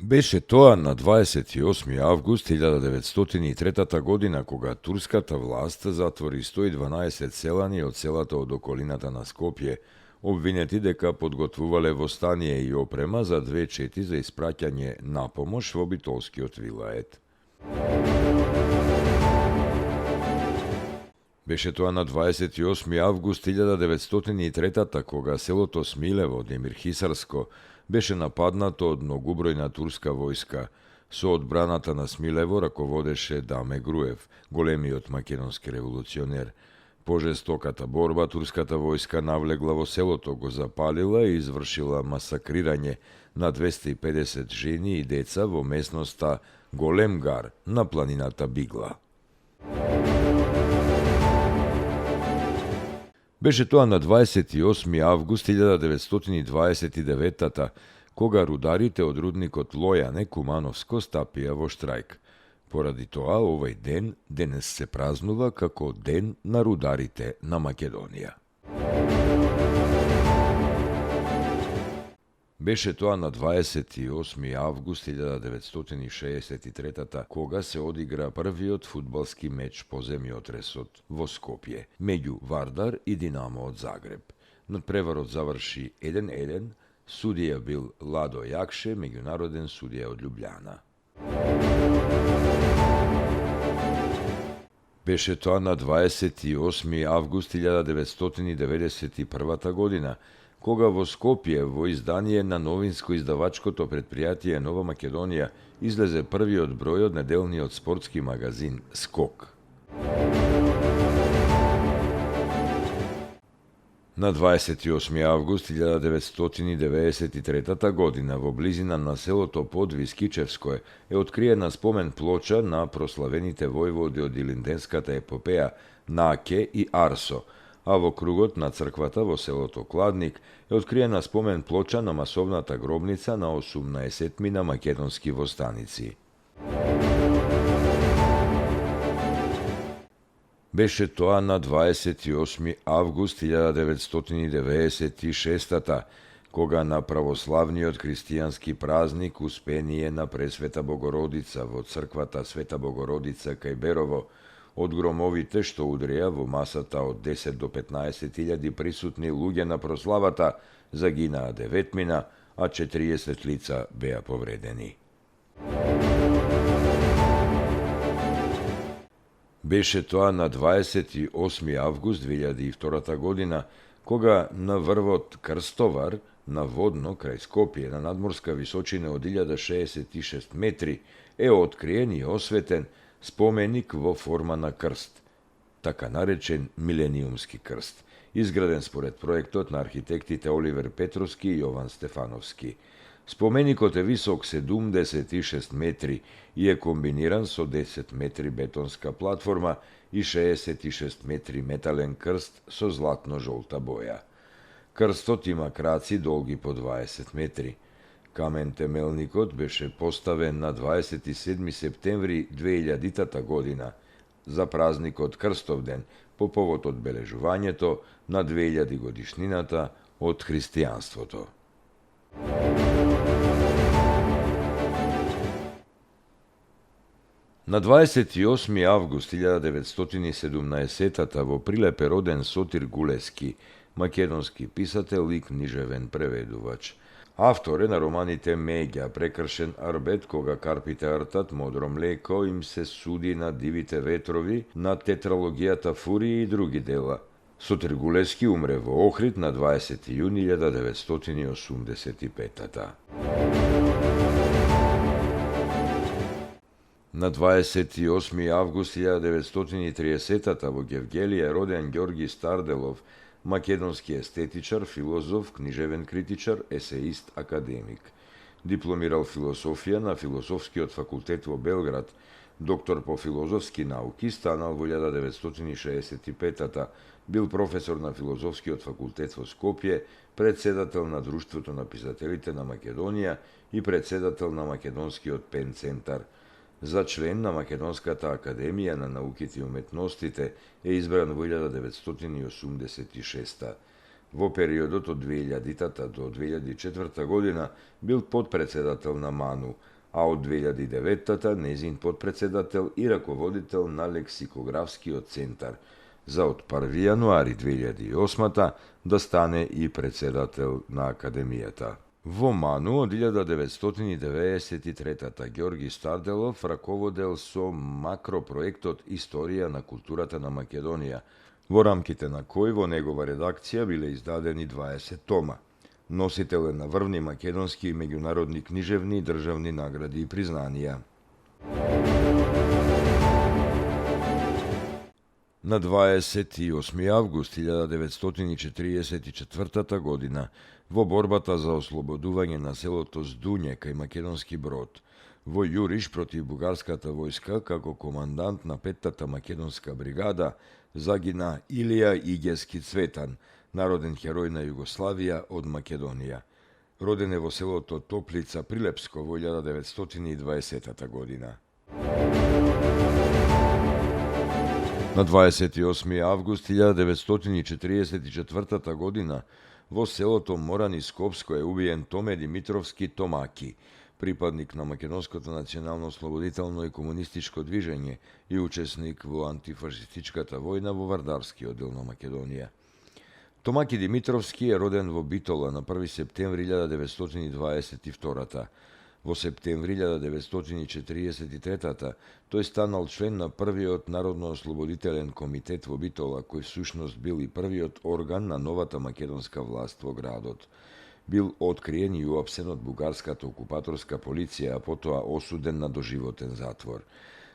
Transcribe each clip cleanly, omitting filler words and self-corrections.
Беше тоа на 28. август 1903 година, кога турската власт затвори 112 селани од селата од околината на Скопје, обвинети дека подготвувале востание и опрема за две чети за испраќање напомош во битолскиот вилает. Беше тоа на 28. август 1903 кога селото Смилево од Емир Хисарско беше нападнато од многубројна турска војска. Со одбраната на Смилево раководеше Даме Груев, големиот македонски револуционер. По жестоката борба, турската војска навлегла во селото, го запалила и извршила масакрирање на 250 жени и деца во местноста Голем Гар на планината Бигла. Беше тоа на 28. август 1929 кога рударите од рудникот Лојане Кумановско стапија во штрајк. Поради тоа овој ден денес се празнува како Ден на рударите на Македонија. Беше тоа на 28. август 1963 кога се одигра првиот фудбалски меч по земјотресот во Скопје меѓу Вардар и Динамо од Загреб. Надпреварот заврши 1:1, судија бил Ладо Јакше, меѓународен судија од Љубљана. Беше тоа на 28. август 1991 година, кога во Скопје во издание на новинско-издавачкото предпријатие Нова Македонија излезе првиот број од неделниот спортски магазин Скок. На 28. август 1993 година во близина на селото Подвискичевско е откриена спомен плоча на прославените војводи од Илинденската епопеја Наке и Арсо, а во кругот на црквата во селото Кладник е откриена спомен плоча на масовната гробница на 18 македонски востаници. Беше тоа на 28. август 1996 кога на православниот христијански празник Успение на Пресвета Богородица во црквата Света Богородица кај Берово, од громовите што удрија во масата од 10 до 15.000 присутни луѓе на прославата загинаа 9, а 40 лица беа повредени. Беше тоа на 28. август 2002 година, кога на врвот Крстовар, на водно крај Скопје, на надморска височина од 1066 метри, е откриен и осветен споменик во форма на крст, така наречен Милениумски крст, изграден според проектот на архитектите Оливер Петровски и Јован Стефановски. Споменикот е висок 76 метри и е комбиниран со 10 метри бетонска платформа и 66 метри метален крст со златно-жолта боја. Крстот има краци долги по 20 метри. Камен темелникот беше поставен на 27. септември 2000 година за празникот Крстовден по повод одбележувањето на 2000 годишнината од христијанството. На 28. август 1917 во Прилеп е роден Сотир Гулески, македонски писател и книжевен преведувач. Автор е на романите Меѓа, Прекршен арбет, Кога карпите ртат, Модро млеко, Им се суди на дивите ветрови, на тетралогијата Фурии и други дела. Сотир Гулески умре во Охрид на 20. јуни 1985. На 28. август 1930 во Гевгелија е роден Ѓорги Старделов, македонски естетичар, филозоф, книжевен критичар, есеист, академик. Дипломирал философија на Философскиот факултет во Белград, доктор по филозофски науки, станал во 1965 бил професор на Филозофскиот факултет во Скопје, председател на Друштвото на писателите на Македонија и председател на Македонскиот пен центар. За член на Македонската академија на науките и уметностите е избран во 1986. Во периодот од 2000 до 2004 година бил подпредседател на МАНУ, а од 2009-та незин подпредседател и раководител на лексикографскиот центар, за од 1 јануари 2008-та да стане и председател на Академијата. Во Ману од 1993-та Ѓорги Старделов раководел со макропроектот Историја на културата на Македонија, во рамките на кој во негова редакција биле издадени 20 тома. Носител е на врвни македонски и меѓународни книжевни и државни награди и признанија. На 28 август 1944 година, во борбата за ослободување на селото Здуње кај Македонски Брод, во јуриш против бугарската војска како командант на 5-та македонска бригада, загина Илија Игески Цветан, народен херој на Југославија од Македонија. Роден е во селото Топлица Прилепско во 1920 година. На 28 август 1944 година во селото Морани Скопско е убиен Томе Димитровски Томаки, припадник на македонското национално ослободително и комунистичко движење и учесник во антифашистичката војна во Вардарскиот дел на Македонија. Томаки Димитровски е роден во Битола на 1 септември 1922. Во септември 1943 тој станал член на првиот Народно-ослободителен комитет во Битола, кој всушност бил и првиот орган на новата македонска власт во градот. Бил откриен и уапсен од бугарската окупаторска полиција, а потоа осуден на доживотен затвор.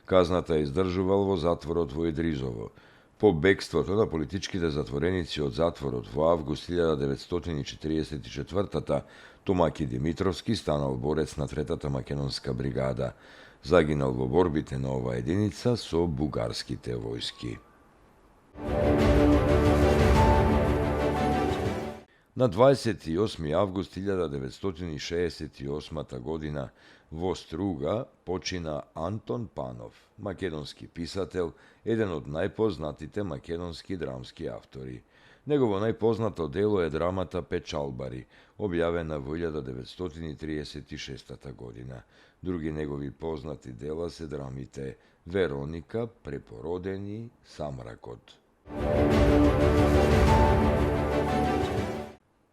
Казната издржувал во затворот во Идризово. По бегството на политичките затвореници од затворот во август 1944 Томаки Димитровски станал борец на 3-та македонска бригада. Загинал во борбите на оваа единица со бугарските војски. На 28 август 1968 година во Струга почина Антон Панов, македонски писател, еден од најпознатите македонски драмски автори. Негово најпознато дело е драмата Печалбари, објавена во 1936 година. Други негови познати дела се драмите Вероника, Препородени, Самракот.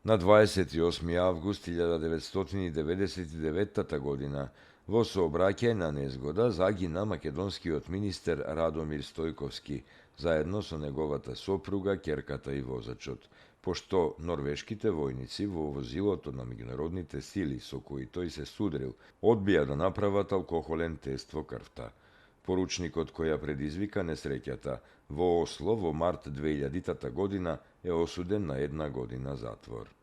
На 28 август 1999 година во сообраќајна на незгода загина македонскиот министер Радомир Стојковски, заедно со неговата сопруга, ќерката и возачот, пошто норвешките војници во возилото на меѓународните сили со кои тој се судрил, одбија да направат алкохолен тест во крвта. Поручникот кој ја предизвика несреќата во Осло во март 2000 година е осуден на 1 година затвор.